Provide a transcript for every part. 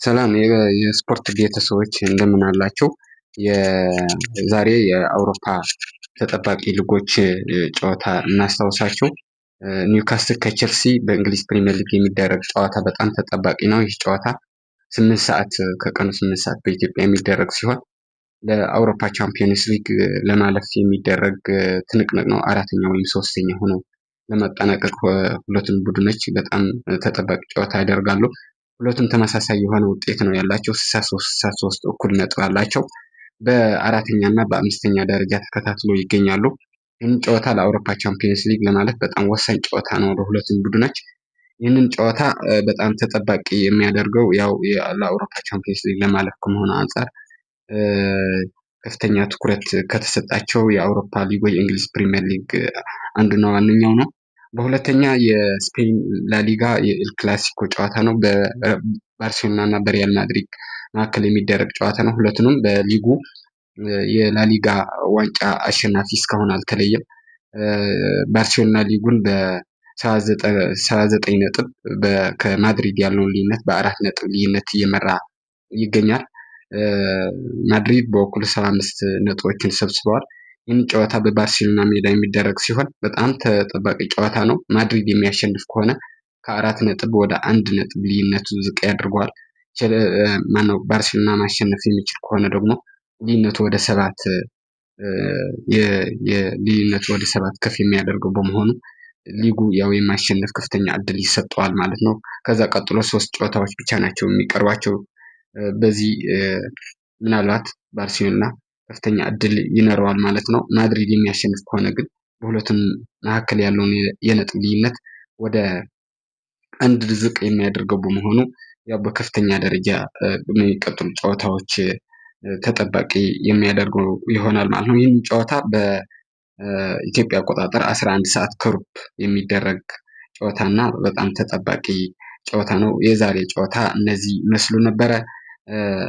ሰላም የስፖርት ቤተሰቦች እንደምን አላችሁ? የዛሬ የአውሮፓ ተጠባቂ ሊጎች ጨዋታ እናስታውሳችሁ። ኒውካስትል ከቼልሲ በእንግሊዝ ፕሪሚየር ሊግ የሚደረግ ጨዋታ በጣም ተጠባቂ ነው። ይህ ጨዋታ 8 ሰዓት፣ ከቀኑ 8 ሰዓት በኢትዮጵያ የሚደረግ ሲሆን ለአውሮፓ ቻምፒየንስ ሊግ ለማለፍ የሚደረግ ትንቅንቅ ነው። አራተኛ ወይም ሶስተኛ ሆኖ ለማጠናቀቅ ሁለቱም ቡድኖች በጣም ተጠባቂ ጨዋታ ያደርጋሉ። ሁለቱም ተመሳሳይ የሆነ ውጤት ነው ያላቸው፣ 63 63 እኩል ነጥብ አላቸው። በአራተኛ እና በአምስተኛ ደረጃ ተከታትሎ ይገኛሉ። ይህን ጨዋታ ለአውሮፓ ቻምፒየንስ ሊግ ለማለፍ በጣም ወሳኝ ጨዋታ ነው ለሁለቱም ቡድኖች። ይህንን ጨዋታ በጣም ተጠባቂ የሚያደርገው ያው ለአውሮፓ ቻምፒየንስ ሊግ ለማለፍ ከመሆኑ አንጻር ከፍተኛ ትኩረት ከተሰጣቸው የአውሮፓ ሊግ ወይ የእንግሊዝ ፕሪሚየር ሊግ አንዱና ዋነኛው ነው። በሁለተኛ የስፔን ላሊጋ የኤል ክላሲኮ ጨዋታ ነው። በባርሴሎና እና በሪያል ማድሪድ መካከል የሚደረግ ጨዋታ ነው። ሁለቱንም በሊጉ የላሊጋ ዋንጫ አሸናፊ እስካሁን አልተለየም። ባርሴሎና ሊጉን በ79 ነጥብ ከማድሪድ ያለውን ልዩነት በ4 ነጥብ ልዩነት እየመራ ይገኛል። ማድሪድ በበኩሉ 75 ነጥቦችን ሰብስበዋል። ይህን ጨዋታ በባርሴሎና ሜዳ የሚደረግ ሲሆን በጣም ተጠባቂ ጨዋታ ነው። ማድሪድ የሚያሸንፍ ከሆነ ከ4 ነጥብ ወደ 1 ነጥብ ልዩነቱ ዝቅ ያደርገዋል። ማነው ባርሴሎና ማሸነፍ የሚችል ከሆነ ደግሞ ልዩነቱ ወደ 7 ከፍ የሚያደርገው በመሆኑ ሊጉ ያው የማሸነፍ ከፍተኛ እድል ይሰጠዋል ማለት ነው። ከዛ ቀጥሎ ሶስት ጨዋታዎች ብቻ ናቸው የሚቀርቧቸው። በዚህ ምናልባት ባርሴሎና ከፍተኛ እድል ይኖረዋል ማለት ነው። ማድሪድ የሚያሸንፍ ከሆነ ግን በሁለቱም መካከል ያለውን የነጥብ ልዩነት ወደ አንድ ዝቅ የሚያደርገው በመሆኑ ያው በከፍተኛ ደረጃ በሚቀጥሉ ጨዋታዎች ተጠባቂ የሚያደርገው ይሆናል ማለት ነው። ይህን ጨዋታ በኢትዮጵያ አቆጣጠር 11 ሰዓት ከሩብ የሚደረግ ጨዋታ እና በጣም ተጠባቂ ጨዋታ ነው። የዛሬ ጨዋታ እነዚህ ይመስሉ ነበረ።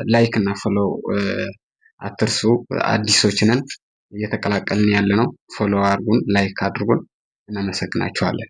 Like እና follow አትርሱ። አዲሶች ነን፣ እየተቀላቀልን ያለ ነው። Follow አድርጉን፣ like አድርጉን። እናመሰግናችኋለን።